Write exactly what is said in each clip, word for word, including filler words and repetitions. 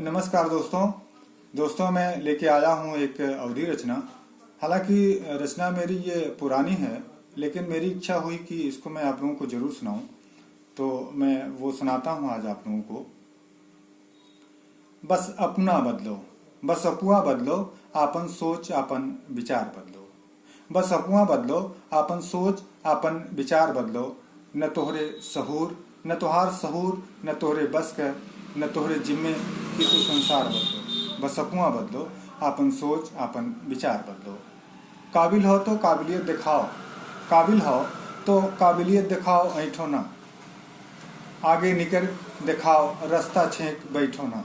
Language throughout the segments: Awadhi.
नमस्कार दोस्तों। दोस्तों, मैं लेके आया हूँ एक अवधी रचना। हालांकि रचना मेरी ये पुरानी है, लेकिन मेरी इच्छा हुई कि इसको मैं आप लोगों को जरूर सुनाऊं, तो मैं वो सुनाता हूँ आज आप लोगों को। बस अपुआ बदलो, बस अपुआ बदलो, आपन सोच, आपन विचार बदलो। बस अपुआ बदलो, आपन सोच, आपन विचार बदलो। न तोहरे सहूर, न तोहार सहूर, न तोहरे बस के, न तोहरे जिम्मे कि तू संसार बदलो। बस अपुआ बदलो, आपन सोच, आपन विचार बदलो। काबिल हो तो काबिलियत दिखाओ, काबिल हो तो काबिलियत दिखाओ, ऐंठो ना। आगे निकर दिखाओ, रस्ता छेंक बैठो ना।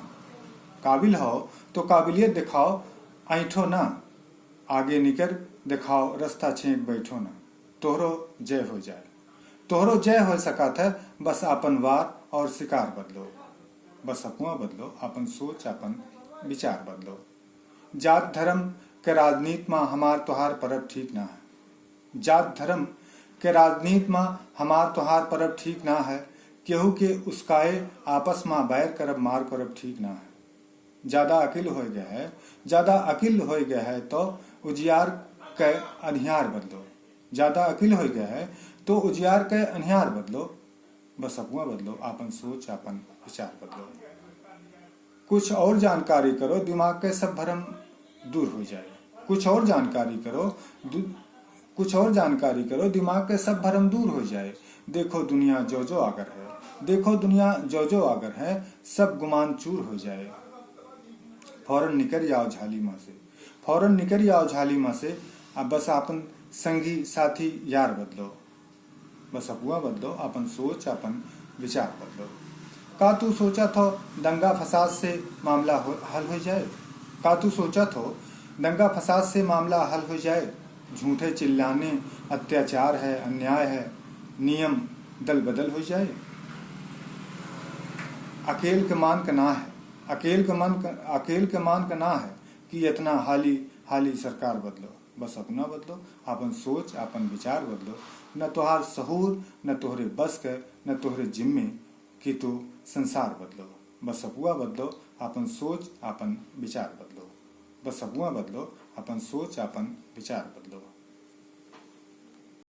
काबिल हो तो काबिलियत दिखाओ, ऐंठो ना। आगे निकर दिखाओ, रस्ता छेंक बैठो ना। तोहरो जय हो जाए, तोहरो जय हो सकत है। बस आपन वार और शिकार बदलो। बस अपुआ बदलो, आपन सोच, आपन विचार बदलो। जात धर्म के राजनीत मा हमार तोहार परब ठीक ना है। जात धर्म के राजनीत मा हमार तोहार परब ठीक ना है। केहू के उसकाए आपस मा बैर करब, मार करब ठीक ना है। ज्यादा अकिल होय गए है, ज्यादा अकिल होय गए है तो उजियार के अन्हियार बदलो। ज्यादा अकिल होय गए है तो उजियार के अन्हियार बदलो। बस अपुआ बदलो, आपन सोच, आपन विचार बदलो। कुछ और जानकारी करो, दिमाग के सब भरम दूर हो जाए। कुछ और जानकारी करो, दु-, कुछ और जानकारी करो, दिमाग के सब भरम दूर हो जाए। देखो दुनिया जो जो आगर है, देखो दुनिया जो जो आगर है, सब गुमान चूर हो जाए। फौरन निकर जाओ झाली मा से, फौरन निकर जाओ झाली मा से। अब बस आपन संगी साथी यार बदलो। बस अपुआ बदलो, आपन सोच, आपन विचार बदलो। का तू सोचत हो दंगा फसाद से मामला हो, हल हो जाए? का तू सोचत हो दंगा फसाद से मामला हल हो जाए? झूठे चिल्लाने अत्याचार है, अन्याय है, नियम दल बदल हो जाए। अकेल के मान के ना है, अकेल के मन के, अकेल के मान के ना है कि इतना हाली हाली सरकार बदलो। बस अपुआ बदलो, आपन सोच, आपन विचार बदलो। न तोहार सहूर, न तोहरे बस के, न तोहरे जिम्मे कि तू संसार बदलो। बस अपुआ बदलो, आपन सोच, आपन विचार बदलो। बस अपुआ बदलो, आपन सोच, आपन विचार बदलो।